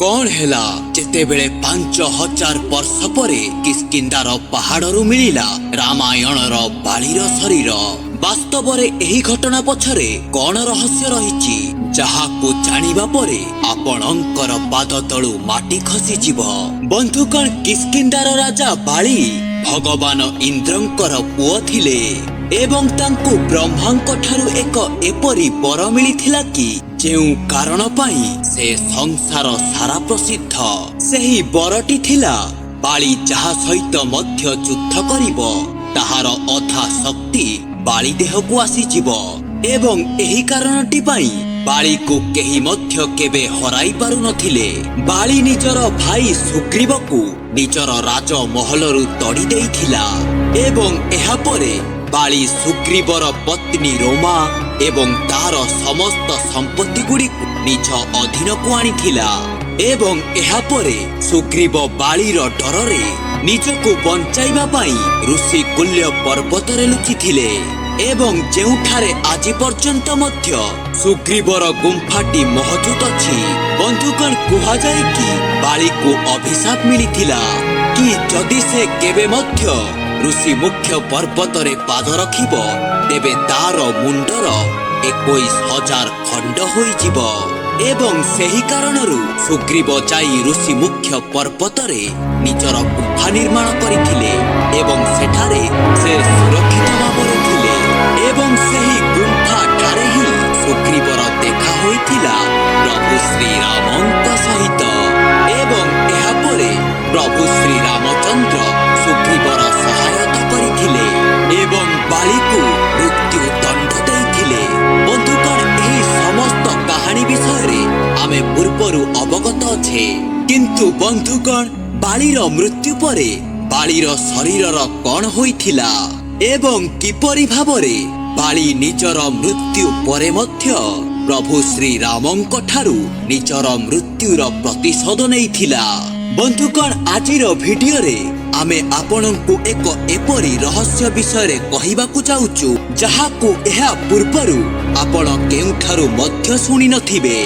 କଣ ହେଲା ଯେତେବେଳେ 5000 ବର୍ଷ ପରେ କିଷ୍କିନ୍ଦାର ପାହାଡରୁ ମିଳିଲା ରାମାୟଣର ବାଳିର ଶରୀର? ବାସ୍ତବରେ ଏହି ଘଟଣା ପଛରେ କଣ ରହସ୍ୟ ରହିଛି, ଯାହାକୁ ଜାଣିବା ପରେ ଆପଣଙ୍କର ପାଦ ତଳୁ ମାଟି ଖସିଯିବ? ବନ୍ଧୁଗଣ, କିଷ୍କିନ୍ଦାର ରାଜା ବାଳି ଭଗବାନ ଇନ୍ଦ୍ରଙ୍କର ପୁଅ ଥିଲେ ଏବଂ ତାଙ୍କୁ ବ୍ରହ୍ମାଙ୍କ ଠାରୁ ଏକ ଏପରି ବର ମିଳିଥିଲା କି ଯେଉଁ କାରଣ ପାଇଁ ସେ ସଂସାର ସାରା ପ୍ରସିଦ୍ଧ। ସେହି ବରଟି ଥିଲା, ବାଳି ଯାହା ସହିତ ମଧ୍ୟ ଯୁଦ୍ଧ କରିବ ତାହାର ଅଧା ଶକ୍ତି ବାଳି ଦେହକୁ ଆସିଯିବ ଏବଂ ଏହି କାରଣଟି ପାଇଁ ବାଳିକୁ କେହି ମଧ୍ୟ କେବେ ହରାଇ ପାରୁନଥିଲେ। ବାଳି ନିଜର ଭାଇ ସୁଗ୍ରୀବକୁ ନିଜର ରାଜମହଲରୁ ତଡ଼ି ଦେଇଥିଲା ଏବଂ ଏହାପରେ ବାଳି ସୁଗ୍ରୀବର ପତ୍ନୀ ରୋମା ଏବଂ ତାର ସମସ୍ତ ସମ୍ପତ୍ତି ଗୁଡ଼ିକୁ ନିଜ ଅଧୀନକୁ ଆଣିଥିଲା ଏବଂ ଏହାପରେ ସୁଗ୍ରୀବ ବାଳିର ଡରରେ ନିଜକୁ ବଞ୍ଚାଇବା ପାଇଁ ଋଷିକୁଲ୍ୟ ପର୍ବତରେ ଲୁଚିଥିଲେ ଏବଂ ଯେଉଁଠାରେ ଆଜି ପର୍ଯ୍ୟନ୍ତ ମଧ୍ୟ ସୁଗ୍ରୀବର ଗୁମ୍ଫାଟି ମହଜୁଦ ଅଛି। ବନ୍ଧୁଗଣ, କୁହାଯାଏ କି ବାଳିକୁ ଅଭିଶାପ ମିଳିଥିଲା କି ଯଦି ସେ କେବେ ମଧ୍ୟ ଋଷି ମୁଖ୍ୟ ପର୍ବତରେ ପାଦ ରଖିବ, ତେବେ ତାର ମୁଣ୍ଡର 21,000 ଖଣ୍ଡ ହୋଇଯିବ ଏବଂ ସେହି କାରଣରୁ ସୁଗ୍ରୀବ ଯାଇ ଋଷି ମୁଖ୍ୟ ପର୍ବତରେ ନିଜର ଗୁମ୍ଫା ନିର୍ମାଣ କରିଥିଲେ ଏବଂ ସେଠାରେ ସେ ସୁରକ୍ଷିତ ଭାବରେ ଥିଲେ ଏବଂ ସେହି ଗୁମ୍ଫା ଠାରେ ହିଁ ସୁଗ୍ରୀବର ଦେଖା ହୋଇଥିଲା ପ୍ରଭୁ ଶ୍ରୀରାମଙ୍କ ସହିତ ଏବଂ ଏହାପରେ ପ୍ରଭୁ ଶ୍ରୀରାମଚନ୍ଦ୍ର ସୁଗ୍ରୀବର ସହାୟତା କରିଥିଲେ ଏବଂ ବାଳିକୁ ମୃତ୍ୟୁ ଦଣ୍ଡ ଦେଇଥିଲେ। ବନ୍ଧୁଗଣ, ଏହି ସମସ୍ତ କାହାଣୀ ବିଷୟରେ ଆମେ ପୂର୍ବରୁ ଅବଗତ ଅଛେ, କିନ୍ତୁ ବନ୍ଧୁଗଣ, ବାଳିର ମୃତ୍ୟୁ ପରେ ବାଳିର ଶରୀରର କଣ ହୋଇଥିଲା ଏବଂ କିପରି ଭାବରେ ବାଳି ନିଜର ମୃତ୍ୟୁ ପରେ ମଧ୍ୟ ପ୍ରଭୁ ଶ୍ରୀରାମଙ୍କ ଠାରୁ ନିଜର ମୃତ୍ୟୁର ପ୍ରତିଶୋଧ ନେଇଥିଲା? ବନ୍ଧୁଗଣ, ଆଜିର ଭିଡିଓରେ ଆମେ ଆପଣଙ୍କୁ ଏକ ଏପରି ରହସ୍ୟ ବିଷୟରେ କହିବାକୁ ଯାଉଛୁ, ଯାହାକୁ ଏହା ପୂର୍ବରୁ ଆପଣ କେଉଁଠାରୁ ମଧ୍ୟ ଶୁଣି ନଥିବେ।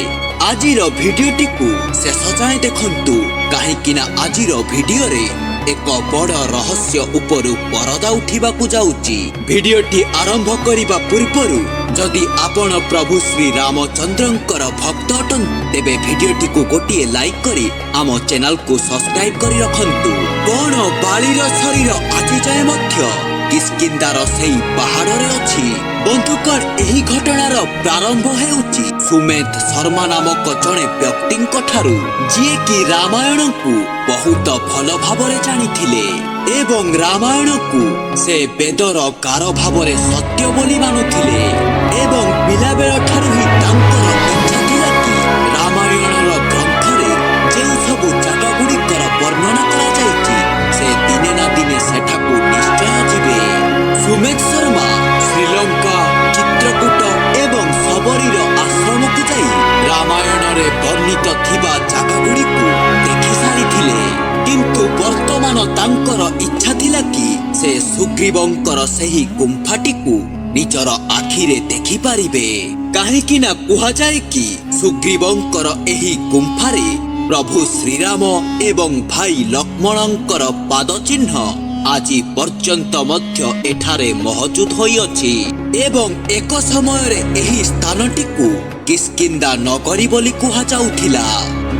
ଆଜିର ଭିଡିଓଟିକୁ ଶେଷ ଯାଏଁ ଦେଖନ୍ତୁ, କାହିଁକି ନା ଆଜିର ଭିଡିଓରେ ଏକ ବଡ଼ ରହସ୍ୟ ଉପରୁ ପରଦା ଉଠିବାକୁ ଯାଉଛି। ଭିଡିଓଟି ଆରମ୍ଭ କରିବା ପୂର୍ବରୁ ଯଦି ଆପଣ ପ୍ରଭୁ ଶ୍ରୀ ରାମଚନ୍ଦ୍ରଙ୍କର ଭକ୍ତ ଅଟନ୍ତି, ତେବେ ଭିଡିଓଟିକୁ ଗୋଟିଏ ଲାଇକ୍ କରି ଆମ ଚ୍ୟାନେଲକୁ ସବସ୍କ୍ରାଇବ କରି ରଖନ୍ତୁ। କଣ ବାଳିର ଶରୀର ଆଜି ଯାଏଁ ମଧ୍ୟ କିଷ୍କିନ୍ଦାର ସେଇ ପାହାଡ଼ରେ ଅଛି? ବନ୍ଧୁଗଣ, ଏହି ଘଟଣାର ପ୍ରାରମ୍ଭ ହେଉଛି ସୁମେଧ ଶର୍ମା ନାମକ ଜଣେ ବ୍ୟକ୍ତିଙ୍କ ଠାରୁ, ଯିଏକି ରାମାୟଣକୁ ବହୁତ ଭଲ ଭାବରେ ଜାଣିଥିଲେ ଏବଂ ରାମାୟଣକୁ ସେ ବେଦର ଗାର ଭାବରେ ସତ୍ୟ ବୋଲି ମାନୁଥିଲେ ଏବଂ ପିଲାବେଳ ଠାରୁ ହିଁ ତାଙ୍କର ଇଚ୍ଛା ଥିଲା କି ରାମାୟଣର ଗ୍ରନ୍ଥରେ ଯେଉଁ ସବୁ ଜାଗା ଗୁଡ଼ିକର ବର୍ଣ୍ଣନା କରାଯାଇଛି, ସେ ଦିନେ ନା ଦିନେ ସେଠାକୁ ନିଶ୍ଚୟ ଯିବେ। ସୁମେଧ ଶର୍ମା ଶ୍ରୀଲଙ୍କା, ଚିତ୍ରକୂଟ ଏବଂ ଶବରୀର ଆଶ୍ରମକୁ ଯାଇ ରାମାୟଣରେ ବର୍ଣ୍ଣିତ ଥିବା ଜାଗାଗୁଡ଼ିକୁ ଦେଖି ସାରିଥିଲେ, କିନ୍ତୁ ବର୍ତ୍ତମାନ ତାଙ୍କର ଇଚ୍ଛା ଥିଲା କି ସେ ସୁଗ୍ରୀବଙ୍କର ସେହି ଗୁମ୍ଫାଟିକୁ ନିଜର ଆଖିରେ ଦେଖିପାରିବେ, କାହିଁକି ନା କୁହାଯାଏ କି ସୁଗ୍ରୀବଙ୍କର ଏହି ଗୁମ୍ଫାରେ ପ୍ରଭୁ ଶ୍ରୀରାମ ଏବଂ ଭାଇ ଲକ୍ଷ୍ମଣଙ୍କର ପାଦଚିହ୍ନ ଆଜି ପର୍ଯ୍ୟନ୍ତ ମଧ୍ୟ ଏଠାରେ ମହଜୁଦ ହୋଇଅଛି ଏବଂ ଏକ ସମୟରେ ଏହି ସ୍ଥାନଟିକୁ କିଷ୍କିନ୍ଦା ନଗରୀ ବୋଲି କୁହାଯାଉଥିଲା,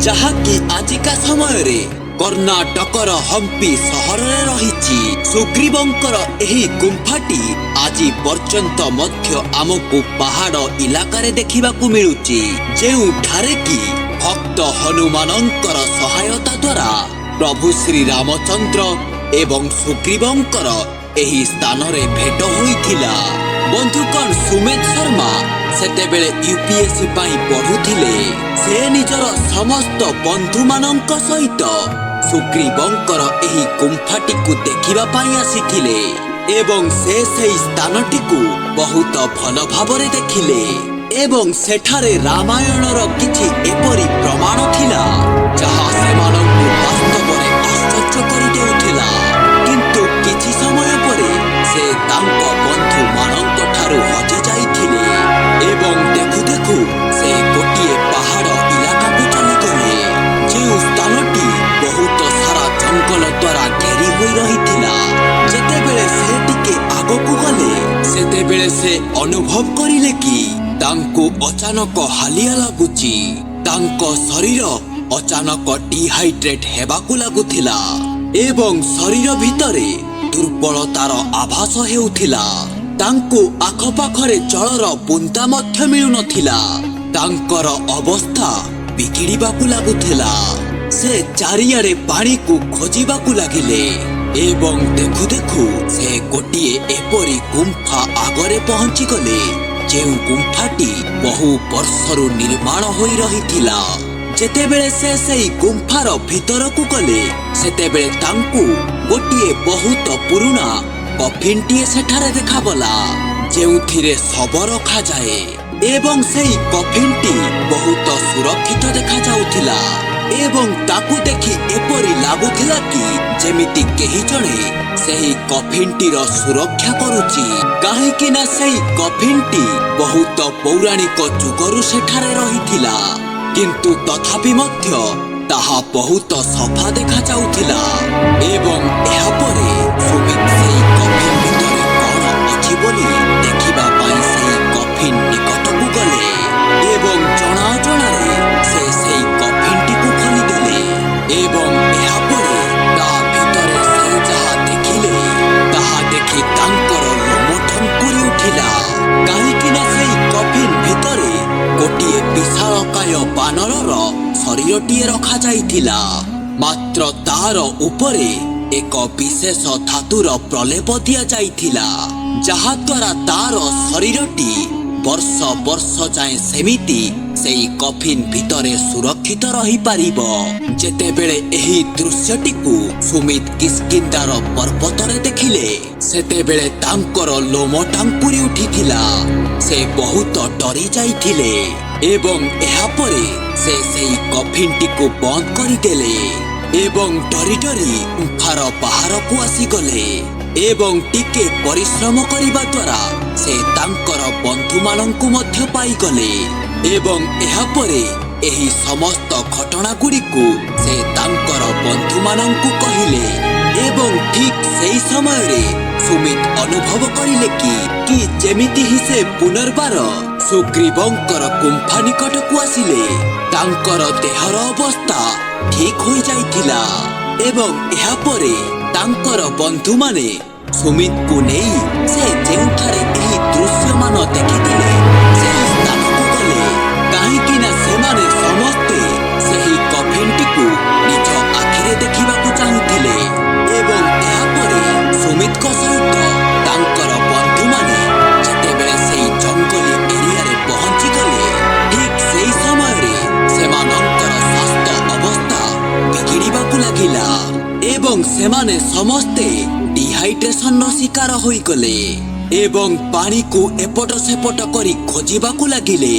ଯାହାକି ଆଜିକା ସମୟରେ କର୍ଣ୍ଣାଟକର ହମ୍ପି ସହରରେ ରହିଛି। ସୁଗ୍ରୀବଙ୍କର ଏହି ଗୁମ୍ଫାଟି ଆଜି ପର୍ଯ୍ୟନ୍ତ ମଧ୍ୟ ଆମକୁ ପାହାଡ଼ ଇଲାକାରେ ଦେଖିବାକୁ ମିଳୁଛି, ଯେଉଁଠାରେ କି ଭକ୍ତ ହନୁମାନଙ୍କର ସହାୟତା ଦ୍ୱାରା ପ୍ରଭୁ ଶ୍ରୀରାମଚନ୍ଦ୍ର ଏବଂ ସୁଗ୍ରୀବଙ୍କର ଏହି ସ୍ଥାନରେ ଭେଟ ହୋଇଥିଲା। ବନ୍ଧୁଗଣ, ସୁମେଧ ଶର୍ମା ସେତେବେଳେ ୟୁପିଏସସି ପାଇଁ ପଢୁଥିଲେ। ସେ ନିଜର ସମସ୍ତ ବନ୍ଧୁମାନଙ୍କ ସହିତ ସୁଗ୍ରୀବଙ୍କର ଏହି ଗୁମ୍ଫାଟିକୁ ଦେଖିବା ପାଇଁ ଆସିଥିଲେ ଏବଂ ସେ ସେହି ସ୍ଥାନଟିକୁ ବହୁତ ଭଲ ଭାବରେ ଦେଖିଲେ ଏବଂ ସେଠାରେ ରାମାୟଣର କିଛି ଏପରି ପ୍ରମାଣ ଥିଲା, ଯାହା ସେମାନଙ୍କୁ ବାସ୍ତବରେ ଆଶ୍ଚର୍ଯ୍ୟ କରିଦେଉଥିଲା। କିନ୍ତୁ କିଛି ସମୟ ପରେ ସେ ତାଙ୍କ ବନ୍ଧୁମାନଙ୍କ ଠାରୁ ହଜି ଯାଇଥିଲେ ଏବଂ ଦେଖୁ ଦେଖୁ ସେ ଗୋଟିଏ ପାହାଡ଼ ଇଲାକାକୁ ଚାଲିଗଲେ, ଯେଉଁ ସେତେବେଳେ ସେ ଅନୁଭବ କରିଲେ କି ତାଙ୍କୁ ଅଚାନକ ହାଲିଆ ଲାଗୁଛି। ତାଙ୍କ ଶରୀର ଅଚାନକ ଡିହାଇଡ୍ରେଟ୍ ହେବାକୁ ଲାଗୁଥିଲା ଏବଂ ଶରୀର ଭିତରେ ଦୁର୍ବଳତାର ଆଭାସ ହେଉଥିଲା। ତାଙ୍କୁ ଆଖପାଖରେ ଜଳର ବୁନ୍ଦା ମଧ୍ୟ ମିଳୁନଥିଲା। ତାଙ୍କର ଅବସ୍ଥା ବିଗିଡ଼ିବାକୁ ଲାଗୁଥିଲା। ସେ ଚାରିଆଡ଼େ ପାଣିକୁ ଖୋଜିବାକୁ ଲାଗିଲେ ଏବଂ ଦେଖୁ ଦେଖୁ ସେ ଗୋଟିଏ ଏପରି ଗୁମ୍ଫା ଆଗରେ ପହଞ୍ଚିଗଲେ, ଯେଉଁ ଗୁମ୍ଫାଟି ବହୁ ବର୍ଷରୁ ନିର୍ମାଣ ହୋଇ ରହିଥିଲା। ଯେତେବେଳେ ସେ ସେଇ ଗୁମ୍ଫାର ଭିତରକୁ ଗଲେ, ସେତେବେଳେ ତାଙ୍କୁ ଗୋଟିଏ ବହୁତ ପୁରୁଣା କଫିନଟିଏ ସେଠାରେ ଦେଖାଗଲା, ଯେଉଁଥିରେ ଶବ ରଖାଯାଏ ଏବଂ ସେଇ କଫିନଟି ବହୁତ ସୁରକ୍ଷିତ ଦେଖାଯାଉଥିଲା ଏବଂ ତାକୁ ଦେଖି ଏପରି ଲାଗୁଥିଲା କି ଯେମିତି କେହି ଜଣେ ସେହି କଫିନଟିର ସୁରକ୍ଷା କରୁଛି, କାହିଁକି ନା ସେଇ କଫିନଟି ବହୁତ ପୌରାଣିକ ଯୁଗରୁ ସେଠାରେ ରହିଥିଲା। କିନ୍ତୁ ତଥାପି ମଧ୍ୟ ତାହା ବହୁତ ସଫା ଦେଖାଯାଉଥିଲା। ଏବଂ ଏହାପରେ ସୁମିତ ସେଇ କଫିନ ଭିତରେ କଣ ଅଛି ବୋଲି ଦେଖିବା ପାଇଁ ସେଇ କଫିନ ନିକଟକୁ ଗଲେ ଏବଂ ଜଣା ଅଜଣାରେ ସେ ସେଇ କଫିନଟିକୁ ଖୋଲିଦେଲେ ଏବଂ ଏହାପରେ ତା ଭିତରେ ସେ ଯାହା ଦେଖିଲେ, ତାହା ଦେଖି ତାଙ୍କର ଲୋମ ଠଙ୍କୁରି ଉଠିଲା, କାହିଁକି ନା ସେଇ କଫିନ ଭିତରେ ଗୋଟିଏ ବିଶାଳକାୟ ବାନରର ଶରୀରଟିଏ ରଖାଯାଇଥିଲା। ମାତ୍ର ତାର ଉପରେ ଏକ ବିଶେଷ ଧାତୁର ପ୍ରଲେପ ଦିଆଯାଇଥିଲା, ଯାହାଦ୍ୱାରା ତାର ଶରୀରଟି ବର୍ଷ ବର୍ଷ ଯାଏଁ ସେମିତି ସେଇ କଫିନ ଭିତରେ ସୁରକ୍ଷିତ ରହିପାରିବ। ଯେତେବେଳେ ଏହି ଦୃଶ୍ୟଟିକୁ ସୁମିତ କିସ୍କିନ୍ଦାର ପର୍ବତରେ ଦେଖିଲେ, ସେତେବେଳେ ତାଙ୍କର ଲୋମ ଟାଙ୍କୁରି ଉଠିଥିଲା। ସେ ବହୁତ ଡରି ଯାଇଥିଲେ ଏବଂ ଏହାପରେ ସେ ସେଇ କଫିନଟିକୁ ବନ୍ଦ କରିଦେଲେ ଏବଂ ଡରି ଡରି ଗୁମ୍ଫାର ବାହାରକୁ ଆସିଗଲେ ଏବଂ ଟିକେ ପରିଶ୍ରମ କରିବା ଦ୍ୱାରା ସେ ତାଙ୍କର ବନ୍ଧୁମାନଙ୍କୁ ମଧ୍ୟ ପାଇଗଲେ ଏବଂ ଏହାପରେ ଏହି ସମସ୍ତ ଘଟଣା ଗୁଡ଼ିକୁ ସେ ତାଙ୍କର ବନ୍ଧୁମାନଙ୍କୁ କହିଲେ। ଏବଂ ଠିକ୍ ସେଇ ସମୟରେ ସୁମିତ ଅନୁଭବ କରିଲେ କି ଯେମିତି ହିଁ ସେ ପୁନର୍ବାର ସୁଗ୍ରୀବଙ୍କର ଗୁମ୍ଫା ନିକଟକୁ ଆସିଲେ, ତାଙ୍କର ଦେହର ଅବସ୍ଥା ଠିକ୍ ହୋଇଯାଇଥିଲା। ଏବଂ ଏହାପରେ ତାଙ୍କର ବନ୍ଧୁମାନେ ସୁମିତକୁ ନେଇ ସେ ଯେଉଁଠାରେ ଏହି ଦୃଶ୍ୟମାନ ଦେଖିଥିଲେ, ସେହି ସ୍ଥାନକୁ ଗଲେ, କାହିଁକି ନା ସେମାନେ ସମସ୍ତେ ସେହି କଫିନଟିକୁ ନିଜ ଆଖିରେ ଦେଖିବାକୁ ଚାହୁଁଥିଲେ। ଏବଂ ଏହାପରେ ସୁମିତଙ୍କ ସହିତ ତାଙ୍କର ବନ୍ଧୁମାନେ ଯେତେବେଳେ ସେଇ ଜଙ୍ଗଲୀ ଏରିଆରେ ପହଞ୍ଚିଗଲେ, ଠିକ୍ ସେଇ ସମୟରେ ସେମାନଙ୍କର ସ୍ୱାସ୍ଥ୍ୟ ଅବସ୍ଥା ବିଗିଡ଼ିବାକୁ ଲାଗିଲା ଏବଂ ସେମାନେ ସମସ୍ତେ ଡିହାଇଡ୍ରେସନର ଶିକାର ହୋଇଗଲେ ଏବଂ ପାଣିକୁ ଏପଟ ସେପଟ କରି ଖୋଜିବାକୁ ଲାଗିଲେ।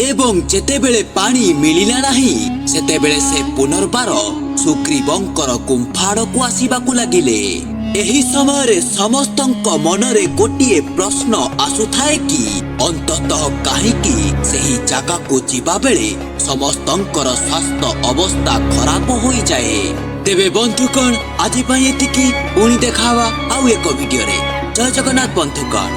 ଏବଂ ଯେତେବେଳେ ପାଣି ମିଳିଲା ନାହିଁ, ସେତେବେଳେ ସେ ପୁନର୍ବାର ସୁଗ୍ରୀବଙ୍କର ଗୁମ୍ଫା ଆଡ଼କୁ ଆସିବାକୁ ଲାଗିଲେ। ଏହି ସମୟରେ ସମସ୍ତଙ୍କ ମନରେ ଗୋଟିଏ ପ୍ରଶ୍ନ ଆସୁଥାଏ କି ଅନ୍ତତଃ କାହିଁକି ସେହି ଜାଗାକୁ ଯିବାବେଳେ ସମସ୍ତଙ୍କର ସ୍ୱାସ୍ଥ୍ୟ ଅବସ୍ଥା ଖରାପ ହୋଇଯାଏ? ତେବେ ବନ୍ଧୁଗଣ, ଆଜି ପାଇଁ ଏତିକି। ପୁଣି ଦେଖା ହବା ଆଉ ଏକ ଭିଡିଓରେ। ଜୟ ଜଗନ୍ନାଥ ବନ୍ଧୁଗଣ।